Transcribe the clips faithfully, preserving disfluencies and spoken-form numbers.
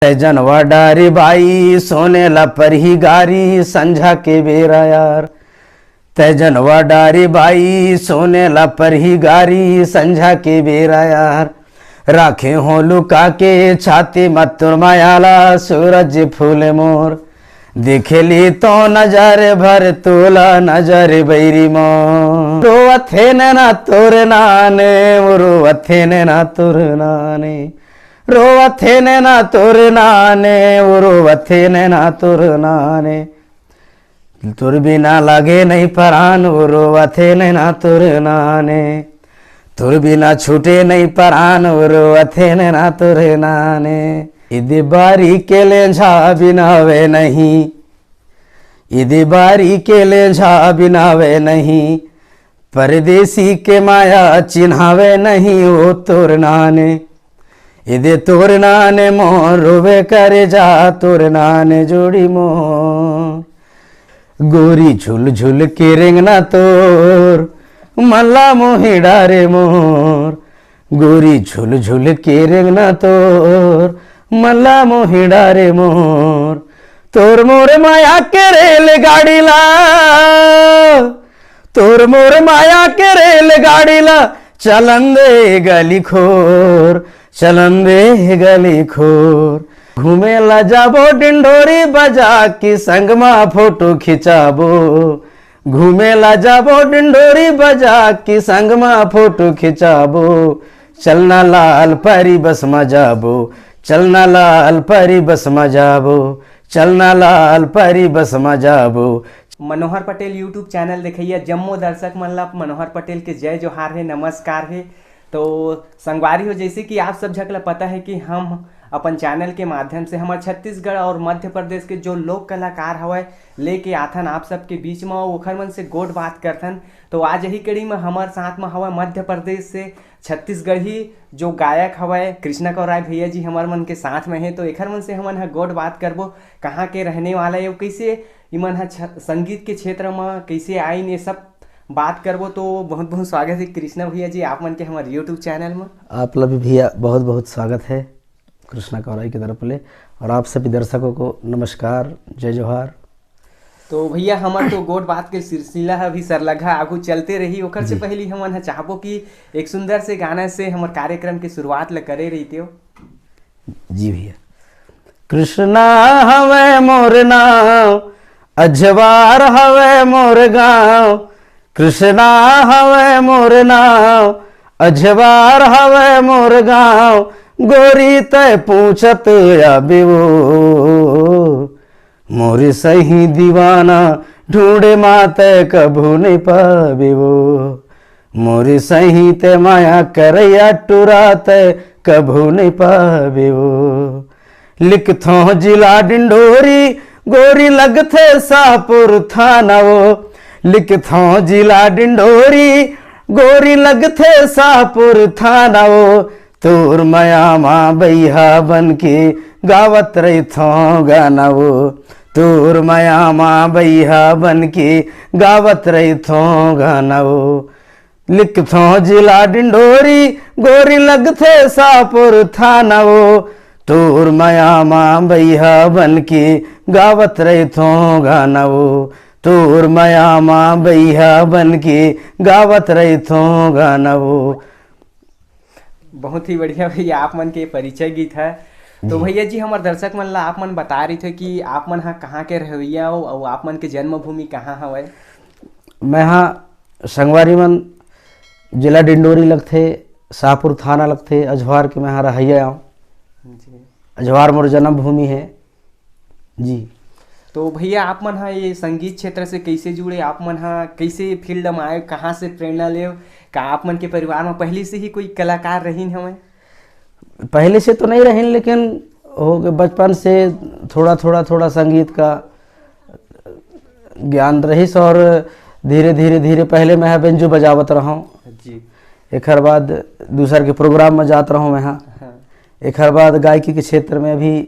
तै जनवा डारी बाई, सोने ला परही गारी, संझा के बेरा यार। तै जनवा डारी बाई, सोने ला परही गारी, संझा के बेरा यार। राखे हो लुका के छाती म तोर माया ला, सूरज फूले मोर। देखेली तो नजर भर तोला, नजर बैरी मोर। रोवत हे नैना तोर नाने, वो रोवत हे नैना तोर नाने। रोवत हे नैना तोर नाने, वो रोवत हे नैना तोर नाने। तोर बिना लागे नहीं परान, वो रोवत हे नैना तोर नाने। तोर बिना छूटे नहीं परान, वो रोवत हे नैना तोर नाने। इदे बारी के लेंझा बिनावे नहीं, इदे बारी के लेंझा बिनावे नहीं, परदेसी के माया चिन्हावे नहीं वो तोर नाने। इदे तोर नाने मोर रोवे करे जा, तोर नाने जोड़ी मोर। गोरी झुल झुल के रेंगना तोर, मल्ला मोहे डारे मोर। गोरी झुल झुल के रेंगना तोर, मल्ला मोहे डारे मोर। तोर मोर माया के रेलगाड़ी ला, तोर मोर माया के रेलगाड़ी ला, चलन दे गली खोर, चलन दे गली खोर। घूमे ला जाबो डिंडोरी बजा की संग मा फोटो खिंचाबो। घूमे ला जाबो डिंडोरी बजा की संग मा फोटो खिंचाबो। चलना लाल परी बस मा जाबो, चलना लाल परी बस मा जाबो, चलना लाल परी बस मा जाबो। मनोहर पटेल YouTube चैनल देखइया जम्मो दर्शक मन ला मनोहर पटेल के जय जोहार हे, नमस्कार हे। तो संगवारी हो, जैसे कि आप सब झक ला पता है कि हम अपन चैनल के माध्यम से हमर छत्तीसगढ़ और मध्य प्रदेश के जो लोक कलाकार हवय, लेके आथन आप सबके बीच म, ओखर मन से गोठ बात करथन। तो आज यही कड़ी म हमर साथ म हवय मध्य प्रदेश से छत्तीसगढ़ी जो गायक हवय कृष्णा कौराय भैया जी, हमर मन के साथ में हे। तो एखर मन से हमन ह गोठ बात करबो, कहाँ के रहने वाला हे, कैसे इमन ह छ-, संगीत के क्षेत्र म कैसे आइन, ये सब बात करबो। तो बहुत बहुत स्वागत है कृष्णा भैया जी आप मन के हमारे YouTube चैनल में। आप ला भी भैया बहुत बहुत स्वागत है कृष्णा कौराई की तरफ ले, और आप सभी दर्शकों को नमस्कार, जय जोहार। तो भैया, हमर तो गोठ बात के सिलसिला ह अभी सरलघा आगू चलते रही। ओकर से जी। पहली हमन ह चाहबो कि एक सुंदर से गाना से हमर कार्यक्रम के शुरुआत ल करे रहिते हो। जी भैया। कृष्णा हवे मोर नाव, अजवार हवे मोर गांव। कृष्णा हवे मोर नाव, अजवार हवे मोर गांव। गोरी तय पूछत आबे वो, मोर सही दीवाना ढूंढे मा तय कभू नहीं पाबे वो। मोर सही ते माया करैया टुरा तय कभू नहीं पाबे वो। लिखथों जिला डिंडोरी, गोरी लगथे शाहपुर थाना वो। लिखथों जिला डिंडोरी, गोरी लगथे शाहपुर थाना वो। तोर मया मा बइहा बन के गावत रहिथों गाना वो। तोर मया मा बइहा बन के गावत रहिथों गाना वो। लिखथों जिला डिंडोरी, गोरी लगथे शाहपुर थाना वो। तोर मया मा बइहा बन के गावत रहिथों गाना वो। तोर मया मा बइहा बन के गावत रहिथों गाना वो। बहुत ही बढ़िया भैया, आप मन के परिचय गीत है। तो जी। भैया जी, हमर दर्शक मन ला आप मन बता रही थे कि आप मन हा कहाँ के रहवैया हो और आप मन के जन्मभूमि कहाँ हवय? मैं हा संगवारी मन, जिला डिंडोरी लगथे, शाहपुर थाना लगथे, अजवार के मैं हा रहैया आऊँ। जी। अजवार मोर जन्मभूमि है। जी। तो भैया, आप मन हा ये संगीत क्षेत्र से कैसे जुड़े, आप मन हा कैसे फील्ड में आए, कहाँ से प्रेरणा ले? का आप मन के परिवार में पहले से ही कोई कलाकार रहीन हवय? पहले से तो नहीं रहीन, लेकिन हो गए बचपन से थोड़ा, थोड़ा, थोड़ा संगीत का ज्ञान रहिस और धीरे, धीरे, धीरे पहले मैं हा बेंजो बजावत रहूँ। जी। एकर बाद दूसर के प्रोग्राम में जात रहूँ मैं हा। हाँ। एकर बाद गायकी के क्षेत्र में अभी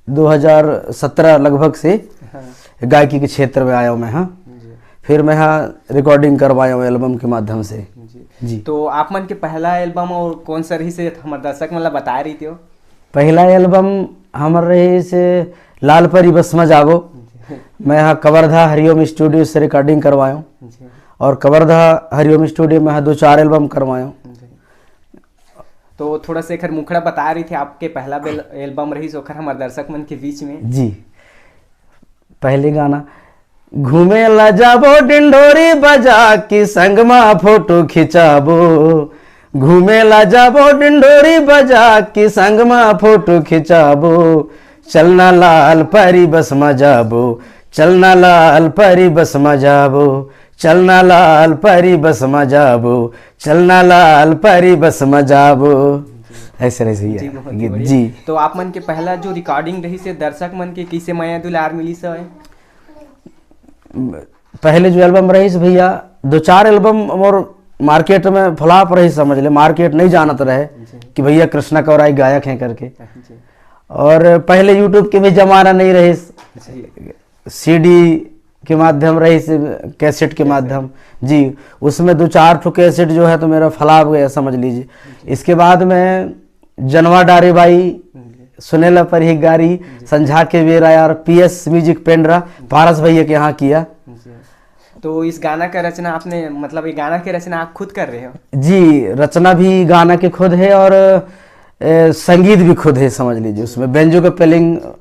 दो हज़ार सत्रह लगभग से हाँ। गायकी के क्षेत्र में आया हूँ मैं, हाँ। जी। फिर मैं हा रिकॉर्डिंग करवाया हूँ एल्बम के माध्यम से। जी। जी। तो आप मन के पहला एल्बम और कौन सा रही से हमर दर्शक मन ला बताए रही थे हो? पहला एल्बम हमर रहिस लाल परी बस म जाबो। मैं ह कवर्धा हरिओम स्टूडियो से रिकॉर्डिंग करवायो। जी। और कवर्धा हरिओम स्टूडियो में ह दो चार एल्बम करवायो। जी। तो थोड़ा सा एकर मुखड़ा बता रही थी, आपके पहला बेल-, एल्बम रहिस, ओकर हमर दर्शक मन के बीच में। जी। पहले गाना, घूमे ला जाबो डिंडोरी बजा कि संग मा फोटो खिंचाबो, घूमे ला जाबो डिंडोरी बजा कि संग मा फोटो खिंचाबो, चलना लाल परी बस मा जाबो, चलना लाल परी बस मा जाबो, चलना लाल परी बस मा जाबो, चलना लाल परी बस मा जाबो। ऐसे रहिस भैया जी, बहुत ही गीत। बढ़िया। जी। तो आप मन के पहला जो रिकॉर्डिंग रहिस हे, दर्शक मन के कैसे मया दुलार मिलिस हे? पहले जो एल्बम रहिस भैया, दो चार एल्बम मोर मार्केट में फ्लॉप रहिस, समझ ले, मार्केट नहीं जानत रहे जी। कि भैया कृष्णा कौराई गायक हैं करके। जी। और पहले YouTube के भी जमाना नहीं रहिस, जी। सीडी के माध्यम रहिस, कैसेट के कैसेट। माध्यम। जी, उसमें दो चार ठो कैसेट जो है तो मेरा फ्लॉप गया, समझ लीजिए। जी। इसके बाद में जनवा डारे बाई, जी। सुनेला परही गारी, जी। संझा के बेरा यार, पीएस म्यूजिक पेंड्रा, पारस भैया के यहाँ किया। जी। तो इस गाना का रचना आपने, मतलब ये गाना की रचना आप खुद कर रहे हो? जी, रचना भी गाना के खुद है और, ए, संगीत भी खुद है, समझ लीजिए। उसमें बेंजो का प्लेइंग, अ,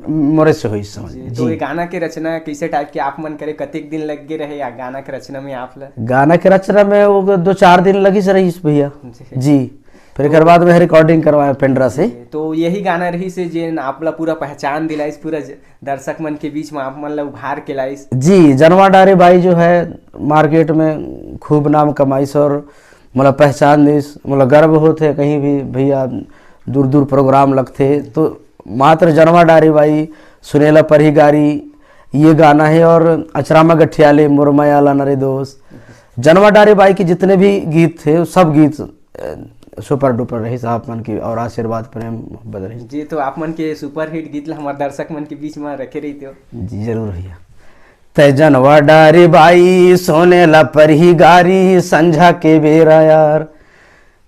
मोरे से हुई, समझ जी, लीजिए। तो जी। ये गाना के रचना कैसे टाइप के आप मन करे, कतेक दिन लग गए रहे या गाना के रचना में आप ला? गाना के रचना में वो दो चार दिन लगी से रहिस भैया। जी। जी, फिर एक तो बाद में रिकॉर्डिंग करवाया पेंड्रा से। जी, तो यही गाना रहिस हे जेन आप ला पूरा पहचान दिलाइस, पूरा ज-, दर्शक मन के बीच में आप मन ला उभार के लाइस। जी, जनवा डारे बाई जो है मार्केट में खूब नाम कमाइस और मोला पहचान दिस, मोला गर्व होत हे कहीं भी भैया दूर दूर प्रोग्राम लगथे तो मात्र जनवा डारे बाई, सुनेला परही गारी, ये गाना है और अचरा मा गठियाले मोर मया ला न रे दोस्त। जनवा डारे बाई के जितने भी गीत थे, सब गीत, अ, सुपर डुपर रहिस आप मन के और आशीर्वाद, प्रेम, मोहब्बत रहिस। जी, तो आप मन के सुपरहिट गीत ला हमार दर्शक मन के बीच में रखे रहिते हो। जी, जरूर भैया। तै जनवा डारे बाई, सोने ला परही गारी, संझा के बेरा यार।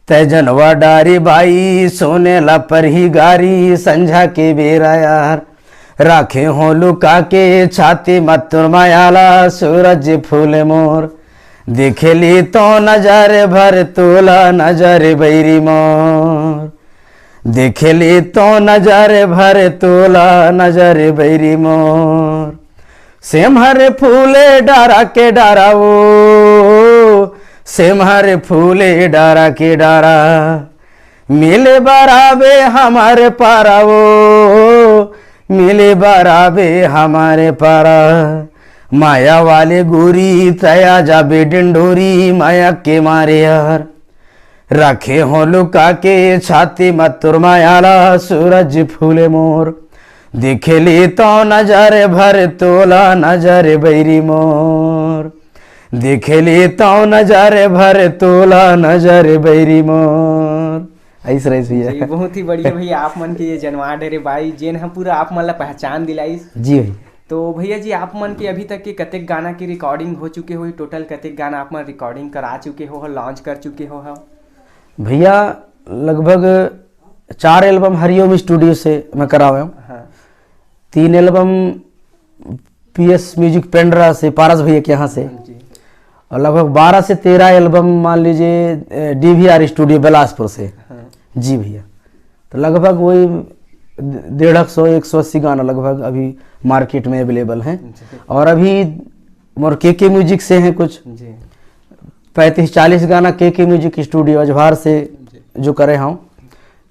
तै जनवा डारे बाई, सोने ला परही गारी, संझा के बेरा यार। राखे हो लुका के छाती म तोर मया ला, सूरज फूले मोर। देखे ले तो नजर भर तोला, नजर बैरी मोर। देखे ले तो नजर भर तोला, नजर बैरी मोर। सेमहर फूले डारा के डारा ओ, सेमहर फूले डारा के डारा। मिले बराबे हमारे पारा ओ, मिले बराबे हमारे पारा। माया वाले गोरी तया जाबे डिंडोरी, माया के मारे यार। राखे हो लुका के छाती म तोर मया ला, सूरज फूले मोर। देखे ले तो नजर भर तोला, नजर बैरी मोर। देखे ले तो नजर भर तोला, नजर बैरी मोर। ऐसे रहिस भैया। जी, बहुत ही बढ़िया भैया, आप मन के ये जनवा डारे बाई जेन ह पूरा आप मन ला पहचान दिलाइस। जी भैया। तो भैया जी, आप मन के अभी तक के कतेक गाना की रिकॉर्डिंग हो चुके होही? टोटल कतेक गाना आप मन रिकॉर्डिंग करा चुके हो, लॉन्च कर चुके हो? भैया, लगभग चार एल्बम हरिओम स्टूडियो से मैं करावे हूँ। हाँ। तीन एल्बम पीएस म्यूजिक पेंड्रा से, पारस भैया के यहाँ से। जी। और लगभग बारह से तेरह एल्बम, मान लीजिए, डीवीआर स्टूडियो बिलासपुर से। हाँ। जी भैया। तो लगभग वही डेढ़ सौ, एक सौ अस्सी गाना लगभग अभी मार्केट में अवेलेबल हैं। जी। और अभी मोर केके म्यूजिक से हैं कुछ। जी। पैंतीस चालीस गाना केके म्यूजिक स्टूडियो अजवार से जी। जो करे हूँ,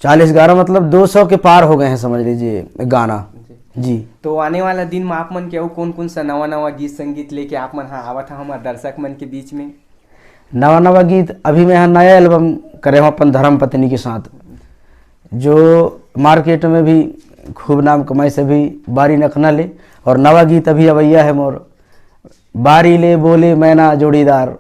चालीस गाना, मतलब, दो सौ के पार हो गए हैं, समझ लीजिए, गाना। जी। जी। तो आने वाला दिन में आप मन के अउ कौन कौन सा नवा नवा गीत संगीत लेके आप मन हा आवत हा हमारे दर्शक मन के बीच में? नवा नवा गीत, अभी मैं यहाँ नया एल्बम करे हूँ अपन धर्म पत्नी के साथ, जो मार्केट में भी खूब नाम कमाई से भी बारी नखना ले। और नवा गीत अभी अवैया है मोर, बारी ले बोले मैना जोड़ीदार,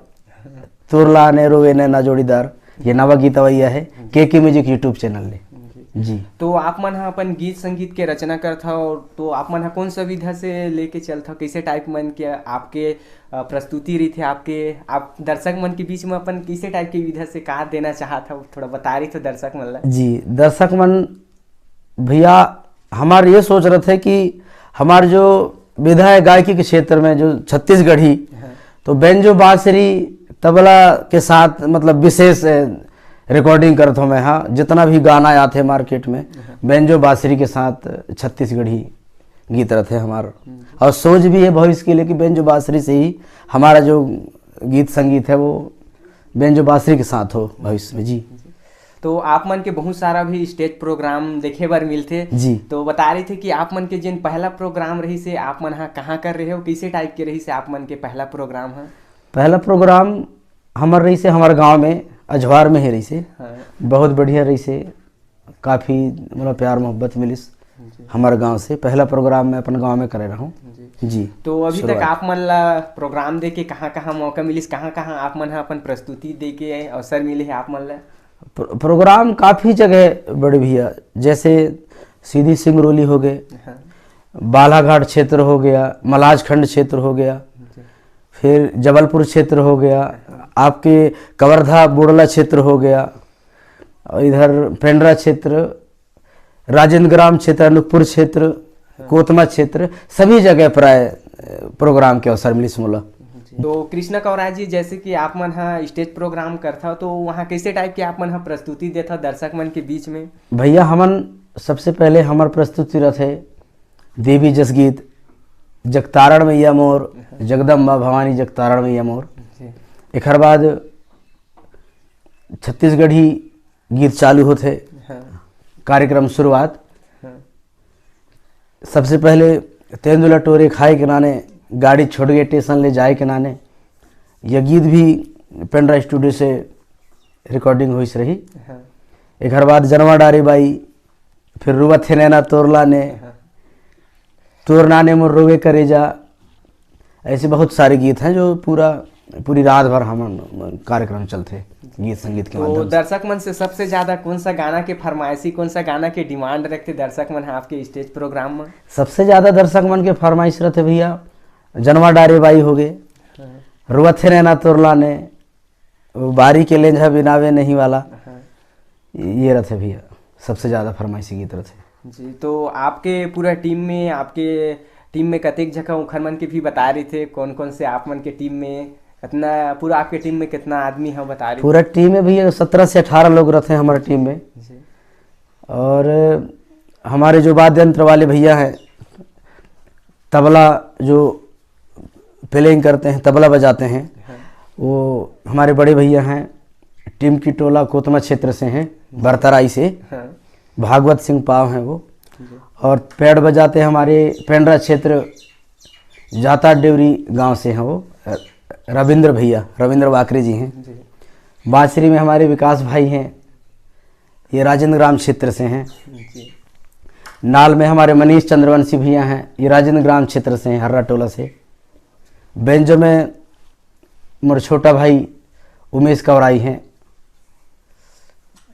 तुरला ने रोवे नैना जोड़ीदार, ये नवा गीत अवैया है केके म्यूजिक YouTube चैनल ले। जी। तो आप मन ह अपन गीत संगीत के रचना करत हव, तो आप मन ह कौन सा विधा से लेके चलत हव, कैसे टाइप मन के आपके, अ, प्रस्तुति रहिथे आपके, आप दर्शक मन के बीच में अपन कैसे टाइप के विधा से का देना चाहत हव, थोड़ा बता रही तो दर्शक मन ला। जी, दर्शक मन भैया, हमार ये सोच रहे थे कि हमार जो विधा है गायकी के क्षेत्र में, जो छत्तीसगढ़ी, हाँ। तो बेंजो बांसुरी तबला के साथ, मतलब, विशेष, अ, रिकॉर्डिंग करत हूँ मैं। हाँ, जितना भी गाना आते हैं मार्केट में, हाँ। बेंजो बांसुरी के साथ छत्तीसगढ़ी गीत रहते हैं हमार। हम्म। और सोच भी है भविष्य के लिए कि बेंजो बांसुरी से ही हमारा जो गीत संगीत है, वो बेंजो बांसुरी के साथ हो भविष्य में जी। तो आप मन के बहुत सारा भी स्टेज प्रोग्राम देखे बर मिलथे। जी। तो बता रहे थे कि आप मन के जिन पहला प्रोग्राम रही से, आप मन हा कहाँ कर रहे हो, कैसे टाइप के रही से आप मन के पहला प्रोग्राम है? पहला प्रोग्राम हमर रही से हमारे गांव में, अजवार में ही रही से। हाँ। बहुत बढ़िया रही से, काफ़ी, मतलब, प्यार मोहब्बत मिलिस। जी। हमारे गांव से पहला प्रोग्राम मैं अपन गांव में करे रहूँ। जी। जी। तो अभी तक शुरुआत। आप मन ला प्रोग्राम दे के कहाँ-कहाँ मौका मिलिस, कहाँ-कहाँ आप मन ह अपन प्रस्तुति दे के अवसर मिले है आप मन ला? प्रो-, प्रोग्राम काफ़ी जगह बड़े भैया, जैसे सीधी सिंगरौली हो गए, हाँ। बालाघाट क्षेत्र हो गया, मलाजखंड क्षेत्र हो गया, जी। फिर जबलपुर क्षेत्र हो गया, हाँ। आपके कवर्धा बोड़ला क्षेत्र हो गया, और इधर पेंड्रा क्षेत्र, राजेंद्र ग्राम क्षेत्र, अनूपपुर क्षेत्र, हाँ। कोतमा क्षेत्र, सभी जगह प्राय, अ, प्रोग्राम के अवसर मिलिस मोला। जी। तो कृष्णा कौराय जी, जैसे कि आप मन ह स्टेज प्रोग्राम करथव, तो वहाँ कैसे टाइप के आप मन ह प्रस्तुति देथव दर्शक मन के बीच में? भैया, हमन सबसे पहले हमर प्रस्तुति रथे देवी जसगीत, जगतारण मैया मोर, हाँ। जगदम्बा भवानी जगतारण मैया मोर। जी। एकर बाद छत्तीसगढ़ी गीत चालू होथे। हाँ। कार्यक्रम शुरुआत। हाँ। सबसे पहले तेंदुला टोरे खाए के नाने, गाड़ी छोड़ के स्टेशन ले जाए के नाने, यह गीत भी पेंड्रा स्टूडियो से रिकॉर्डिंग होइस रही। हाँ। एकर बाद जनवा डारे बाई, फिर रुवत हे नैना तोर लाने, हाँ। तोर नाने मोर रोवे करेजा, ऐसे बहुत सारे गीत हैं जो पूरा, पूरी रात भर हमन कार्यक्रम चलथे गीत संगीत के तो माध्यम से। दर्शक मन से सबसे ज्यादा कौन सा गाना के फरमाइशी, कौन सा गाना के डिमांड रखथे दर्शक मन आपके स्टेज प्रोग्राम में? सबसे ज्यादा दर्शक मन के फरमाइश रथे भैया, जनवा डारे बाई हो गए, हाँ। रुवत हे नैना तोर लाने, वो बारी के लेंझा बिनावे नहीं वाला, हाँ। ये रथे भैया, सबसे ज्यादा फरमाइशी गीत रथे। जी, तो आपके पूरा टीम में, आपके टीम में कतेक झका उखर मन के भी बता रहे थे, कौन कौन से आप मन के टीम में, कितना पूरा आपके टीम में कितना आदमी है बता रहे थे? पूरा टीम में भैया सत्रह से अठारह लोग रहते हैं हमारे टीम में। जी। और हमारे जो वाद्य यंत्र वाले भैया हैं, तबला जो प्लेइंग करते हैं, तबला बजाते हैं, हाँ। वो हमारे बड़े भैया हैं, टिमकी टोला कोतमा क्षेत्र से हैं, बरतराई से, हाँ। भागवत सिंह पाव हैं वो। जी। और पैड बजाते हैं हमारे पेंड्रा क्षेत्र जाता डेवरी गांव से हैं वो, रविंद्र भैया, रविंद्र वाकरे जी हैं। जी। बांसुरी में हमारे विकास भाई हैं, ये राजेंद्र ग्राम क्षेत्र से हैं। जी। नाल में हमारे मनीष चंद्रवंशी भैया हैं, ये राजेंद्र ग्राम क्षेत्र से हैं, हर्रा टोला से। बेंजो में मोर छोटा भाई उमेश कौराई हैं,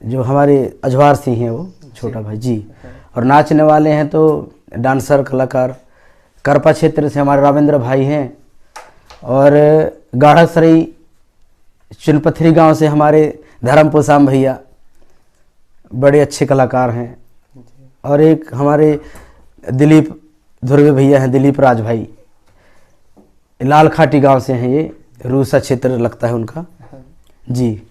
जो हमारे अजवार से ही हैं वो, जी। छोटा भाई जी। हाँ। और नाचने वाले हैं तो डांसर, कलाकार, करपा क्षेत्र से हमारे रामेंद्र भाई हैं, और गाढ़ासरई चुनपथरी गांव से हमारे धर्म पोसाम भैया, बड़े अच्छे कलाकार हैं। जी। और एक हमारे दिलीप धुर्वे भैया हैं, दिलीप राज भाई, लाल खाटी गांव से हैं ये, रूसा क्षेत्र लगता है उनका। हाँ। जी।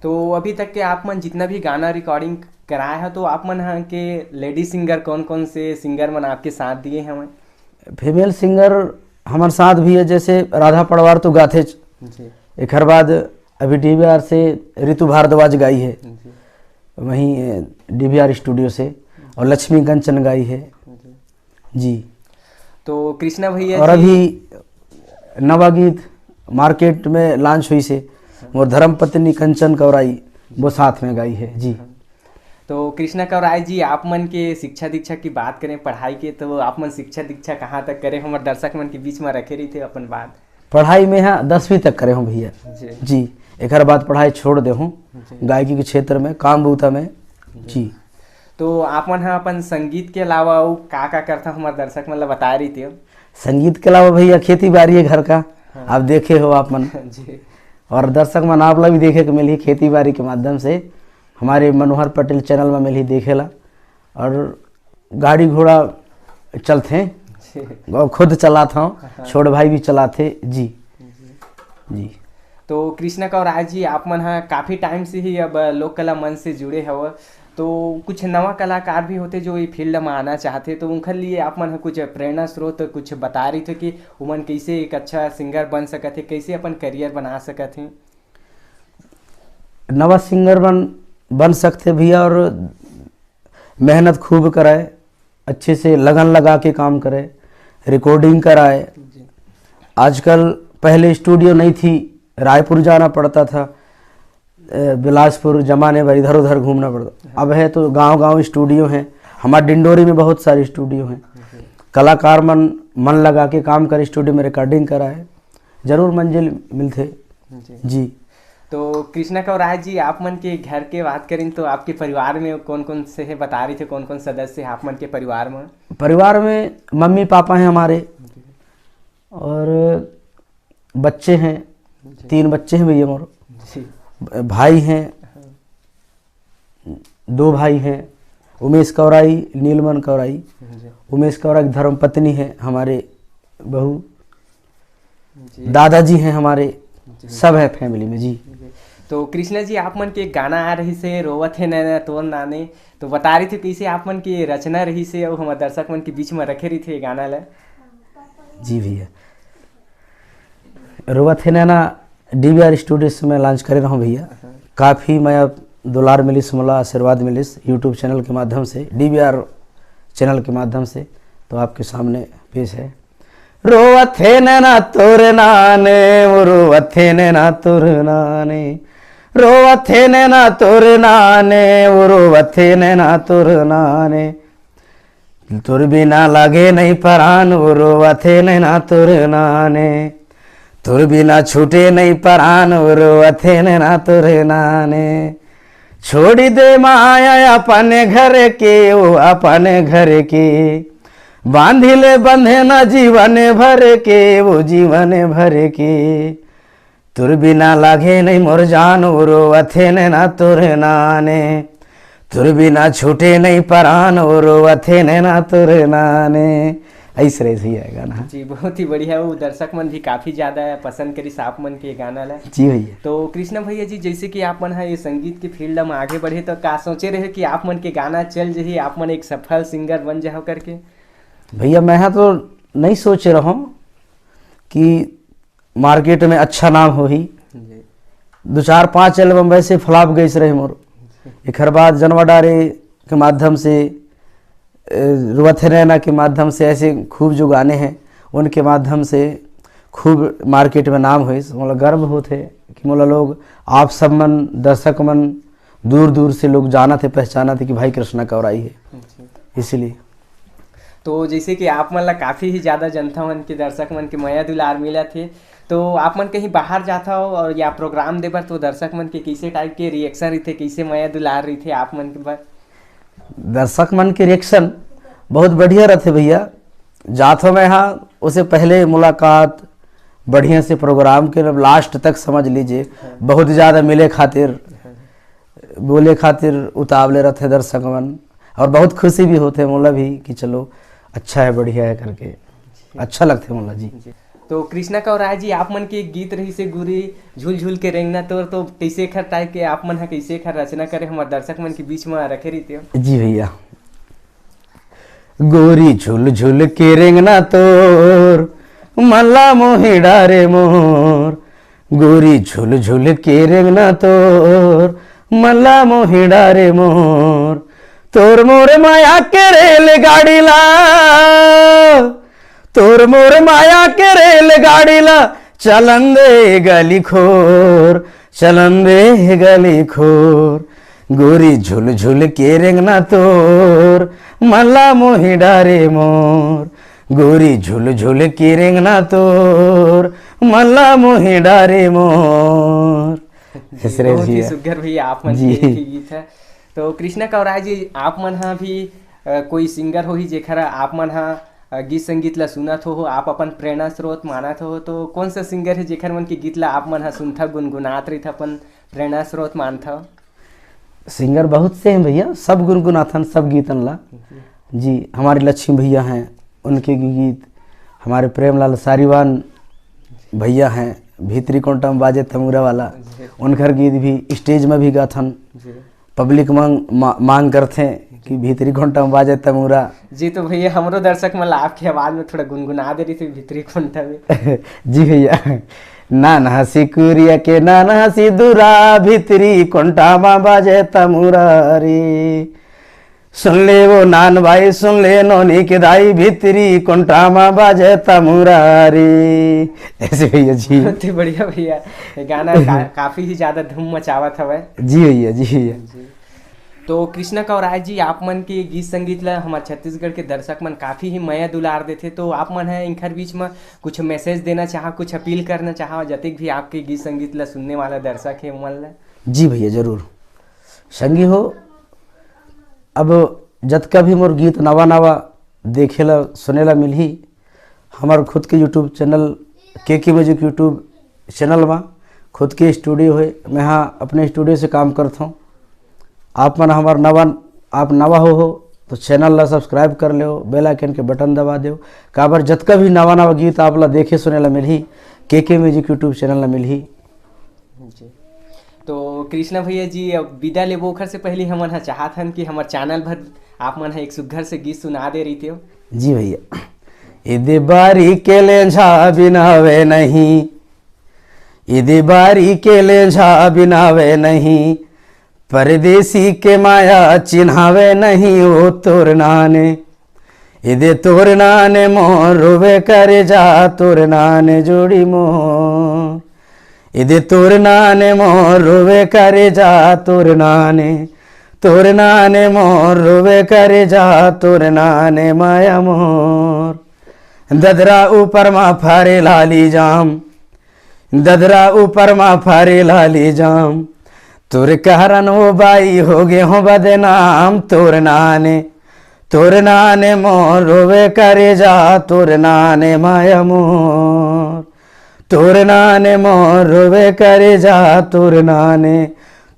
तो अभी तक के आप मन जितना भी गाना रिकॉर्डिंग कराए हो, तो आप मन ह के लेडीज सिंगर कौन कौन से सिंगर मन आपके साथ दिए हवं? फीमेल सिंगर हमारे साथ भी है, जैसे राधा पड़वार तो गाथेच। जी। एकर बाद अभी डीवीआर से रितु भारद्वाज गाई है, जी। वहीं डीवीआर स्टूडियो से, और लक्ष्मी कंचन गाई है। जी। जी। तो कृष्णा भैया और जी। अभी नवा गीत मार्केट में लॉन्च हुई से, मोर धर्म पत्नी कंचन कौराई, वो साथ में गाई है। जी। तो कृष्णा कौराई जी, आप मन के शिक्षा दीक्षा की बात करें, पढ़ाई के, तो आप मन शिक्षा दीक्षा कहाँ तक करे, हमारे दर्शक मन के बीच में रखे रही थे अपन बात। पढ़ाई में, हाँ, दसवीं तक करे हूँ भैया। जी। जी, एकर बाद पढ़ाई छोड़ दे हूँ, जी। गायकी के क्षेत्र में, काम बूता में। जी। जी। तो आप मन ह अपन संगीत के अलावा अउ का का करथा, हमारे दर्शक मन ला बता रही थे? संगीत के अलावा भैया खेती बाड़ी है घर का, हाँ। आप देखे हो आप मन। जी। और दर्शक मन आप ला भी देखे के मिलही खेती बाड़ी के माध्यम से, हमारे मनोहर पटेल चैनल में मिलही देखे ला। और गाड़ी घोड़ा चलथे, जी। और खुद चलात हव, हाँ। छोट भाई भी चलाथे जी। जी। जी। तो कृष्णा कौराय जी, आप मन ह काफ़ी टाइम से ही अब लोक कला मंच से जुड़े हव, तो कुछ नवा कलाकार भी होथे जो ये फील्ड में आना चाहथे, तो उनकर लिए आप मन ह कुछ प्रेरणा स्रोत कुछ बता रही थे कि उमन कैसे एक अच्छा सिंगर बन सकत हे, कैसे अपन करियर बना सकत हे? नवा सिंगर बन, बन सकथे भैया, और मेहनत खूब कराए, अच्छे से लगन लगा के काम करे, रिकॉर्डिंग कराए। जी। आजकल, पहले स्टूडियो नहीं थी, रायपुर जाना पड़ता था, अ, बिलासपुर, जमाने भर इधर उधर घूमना पड़ता। हाँ। अब है तो गांव गांव स्टूडियो हैं। हमारे डिंडोरी में बहुत सारे स्टूडियो हैं। जी। कलाकार मन, मन लगा के काम करे, स्टूडियो में रिकॉर्डिंग कराए, जरूर मंजिल मिलथे। जी। जी। तो कृष्णा कौराय जी, आप मन के घर के बात करें तो आपके परिवार में कौन कौन से है, बता रहे थे कौन कौन सदस्य है आप मन के परिवार में? परिवार में मम्मी पापा हैं हमारे, जी। और बच्चे हैं, जी। तीन बच्चे हैं भैया मोर। जी। ब-, भाई हैं, हाँ। दो भाई हैं, उमेश कौराई, नीलमन कौराई। जी। उमेश कौराई की धर्मपत्नी है हमारे बहू, जी। दादाजी हैं हमारे, जी। सब है फैमिली में जी। जी। तो कृष्णा जी, आप मन के गाना आ रही से रोवत हे नैना तोर नाने, तो बता रही थी कैसे आप मन की रचना रही से और हमारे दर्शक मन के बीच में रखे रही थे ये गाना ला। जी भैया, रोवत हे नैना डीवीआर स्टूडियो से मैं लॉन्च करे रहूँ भैया। हाँ। काफ़ी मया दुलार मिलिस, मोला आशीर्वाद मिलिस YouTube चैनल के माध्यम से, डीवीआर चैनल के माध्यम से, तो आपके सामने पेश है। रोवत हे नैना तोर नाने, वो रोवत हे नैना तोर नाने, रोवत हे नैना तोर नाने, वो रोवत हे नैना तोर नाने। तोर बिना लागे नहीं परान, वो रोवत हे नैना तोर नाने। तोर बिना छूटे नहीं परान, वो रोवत हे नैना तोर नाने। छोड़ी दे माया अपने घर के, वो अपने घर के। बांधी ले बंधे ना जीवन भर के, वो जीवन भर के। तोर बिना लागे नहीं मोर जान, वो रोवत हे नैना तोर नाने। तोर बिना छूटे नहीं परान, वो रोवत हे नैना तोर नाने। ऐसे रहे भैया गाना। जी, बहुत ही बढ़िया। वो दर्शक मन भी काफ़ी ज़्यादा पसंद करिस आप मन के गाना ला। जी भैया। तो कृष्णा भैया जी, जैसे कि आप मन ह ये संगीत के फील्ड में आगे बढ़े, तो का सोचे रहे कि आप मन के गाना चल जही, आप मन एक सफल सिंगर बन जाओ करके? भैया, मैं हा तो नहीं सोचे रहूं कि मार्केट में अच्छा नाम होही। जी। दो चार पांच एल्बम वैसे फ्लॉप गइस रहे मोर। एखर बाद जनवा डारे के माध्यम से, ए, रुवथे नैना के माध्यम से, ऐसे खूब जो गाने हैं, उनके माध्यम से खूब मार्केट में नाम होइस। मोला गर्व होथे कि मोला लोग, आप सब मन, दर्शक मन, दूर दूर से लोग जानत हे, पहचानत हे कि भाई कृष्णा कौराई है, जी। इसलिए। तो जैसे कि आप मन ला काफ़ी ही ज़्यादा जनता मन के, दर्शक मन के मया दुलार मिलत हे, तो आप मन कहीं बाहर जात हव और या प्रोग्राम दे बर, तो दर्शक मन के कैसे टाइप के रिएक्शन रहिथे, कैसे मया दुलार रहिथे आप मन के बर? दर्शक मन के रिएक्शन बहुत बढ़िया रहिथे भैया। जात हव मैं हा, उसे पहले मुलाकात बढ़िया से प्रोग्राम के, लास्ट तक समझ लीजिए, हाँ। बहुत ज़्यादा मिले खातिर, हाँ। बोले खातिर उतावले रहिथे दर्शक मन, और बहुत खुशी भी होथे मोला भी कि चलो, अच्छा है, बढ़िया है करके, अच्छा लगथे मोला जी। जी। तो कृष्णा कौराय जी, आप मन के एक गीत रहिसे गुरी झुल झुल के रेंगना तोर, तो कैसे एखर टाइप के आप मन ह कैसे एखर रचना करे, हमर दर्शक मन के बीच में रखे रहिते हो? जी भैया। गोरी झुल झुल के रेंगना तोर, मन ला मोहि डारे मोर। गोरी झुल झुल के रेंगना तोर, मन ला मोहि डारे मोर। तोर मोर माया के रेलगाड़ी ला, तोर मोर माया के रेलगाड़ी ला, चलन दे गली खोर, चलन दे गली खोर। गोरी झुल झुल के रेंगना तोर, मन ला मोहि डारे मोर। गोरी झुल झुल के रेंगना तोर, मन ला मोहि डारे मोर। जी, ऐसे रहे बहुत ही भैया। सुग्घर भैया आप मन जी। के एक ही गीत है। तो कृष्णा कौराय जी, आप मन हा भी, अ, कोई सिंगर होही जेखर आप मन हा, अ, गीत संगीत ला सुनत हो, आप अपन प्रेरणा स्रोत मानत हो, तो कौन सा सिंगर है जेखर मन के गीत ला आप मन हा सुनथा, गुनगुनात रहिथा, अपन प्रेरणा स्रोत मानथा? सिंगर बहुत से हैं भैया, सब गुनगुनाथन, सब गीतन ला। जी, हमारे लक्ष्मी भैया हैं, उनके भी गीत, हमारे प्रेमलाल सारीवान भैया हैं, भीतरी कोंटा में बाजे तमूरा वाला, जी। उनकर गीत भी स्टेज में भी गाथन। जी। पब्लिक मांग, मा-, मांग करथे कि भीतरी कोंटा में बाजे तमूरा। जी, तो भैया, हमरो दर्शक मन ला आपके आवाज में थोड़ा गुनगुना दे रही थी भीतरी कोंटा में। जी भैया, नान हसी कुरिया के नान हसी दुरा, भीतरी कोंटा मा बाजे तमूरा रे। सुन ले वो नान भाई, सुन ले नोनी के दाई, भीतरी कोंटा मा बाजे तमूरा रे। ऐसे भैया जी। बहुत ही बढ़िया भैया, ये गाना का, काफी ही ज्यादा धूम मचावत हवय। जी भैया, जी भैया। जी। तो कृष्णा कौराय जी, आप मन के गीत संगीत ला हमार छत्तीसगढ़ के दर्शक मन काफी ही मया दुलार देथे, तो आप मन ह इनकर बीच में कुछ मैसेज देना चाहा, कुछ अपील करना चाहा, जतेक भी आपके गीत संगीत ला सुनने वाला दर्शक है, उमन ला? जी भैया, जरूर। संगी हो, अब जतका भी मोर गीत नवा नवा देखे ला, सुने ला मिलही, हमर खुद के YouTube चैनल, के के म्यूजिक YouTube चैनल मा खुद के स्टूडियो हे, मैं हा अपने स्टूडियो से काम करत हूँ। आप मन हमर नवा, आप नवा हो, हो तो चैनल ला सब्सक्राइब कर लेव, बेल आइकन के बटन दबा देव, काबर जतका भी नवा नवा गीत आप ला देखे सुने ला मिलही, के के म्यूजिक YouTube चैनल ला मिलही। जी। तो कृष्णा भैया जी, अब विदा लेबो, ओखर से पहले हमन ह चाहत हन कि हमर चैनल भर आप मन ह एक सुग्घर से गीत सुना दे रहिते हो। जी भैया। इदे बारी के लेंझा बिनावे नहीं, इदे बारी के लेंझा बिनावे नहीं, परदेसी के माया चिन्हावे नहीं ओ तोर नाने। इदे तोर नाने मोर रोवे करे जा, तोर नाने जोड़ी मोर। इदे तोर नाने मोर रोवे करे जा, तोर नाने, तोर नाने मोर रोवे करे जा, तोर नाने माया मोर। ददरा ऊपर मा फरे लाली जाम, ददरा ऊपर मा फरे लाली जाम, तोर कहरन ओ बाई हो गे हो बदनाम, तोर नाने, तोर नाने मोर रोवे करे जा, तोर नाने माया मोर, तोर नाने मोर रोवे करे जा, तोर नाने,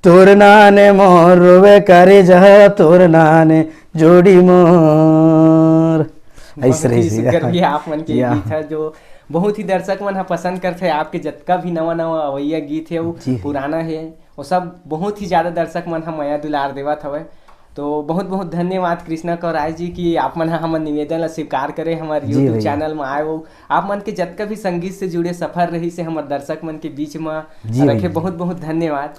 तोर नाने मोर रोवे करे जा, तोर नाने जोड़ी मोर। बहुत ऐसे ही रही सुंदर भैया। भैया, आप मन के या। गीत है जो बहुत ही दर्शक मन ह पसंद करथे। आपके जतका भी नवा नवा अवैया गीत है, वो जी। पुराना है, वो सब बहुत ही ज्यादा दर्शक मन ह मया दुलार देवत हवय। तो बहुत बहुत धन्यवाद कृष्णा कौराय जी कि आप मन ह हमर निवेदन ला स्वीकार करे, हमर जी YouTube भैया। चैनल में आए हो। आप मन के जतका भी संगीत से जुड़े सफर रही से हमर दर्शक मन के बीच में जी रखे। भैया। बहुत बहुत धन्यवाद।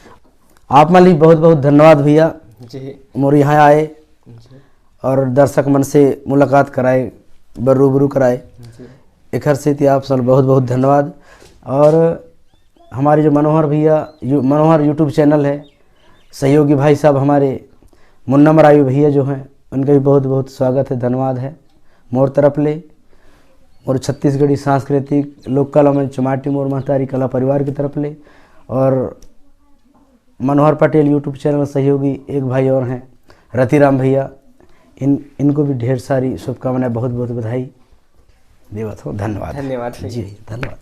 आप मन ला भी बहुत बहुत धन्यवाद भैया, जी। मोर यहाँ आए जी। और दर्शक मन से मुलाकात कराए, बर रूबरू कराए। जी। एखर सेती आप सब बहुत बहुत धन्यवाद। और हमारे जो मनोहर भैया, यू-, मनोहर YouTube चैनल है, सहयोगी भाई साहब हमारे मुन्ना मरावी भैया जो हैं, उनका भी बहुत बहुत स्वागत है, धन्यवाद है मोर तरफ ले, मोर छत्तीसगढ़ी सांस्कृतिक लोक कला मंच माटी मोर महतारी कला परिवार की तरफ ले। और मनोहर पटेल YouTube चैनल सहयोगी एक भाई और हैं रतिराम भैया, इन इनको भी ढेर सारी शुभकामनाएं, बहुत बहुत बधाई देवत हो। धन्यवाद। धन्यवाद भैया। जी, धन्यवाद।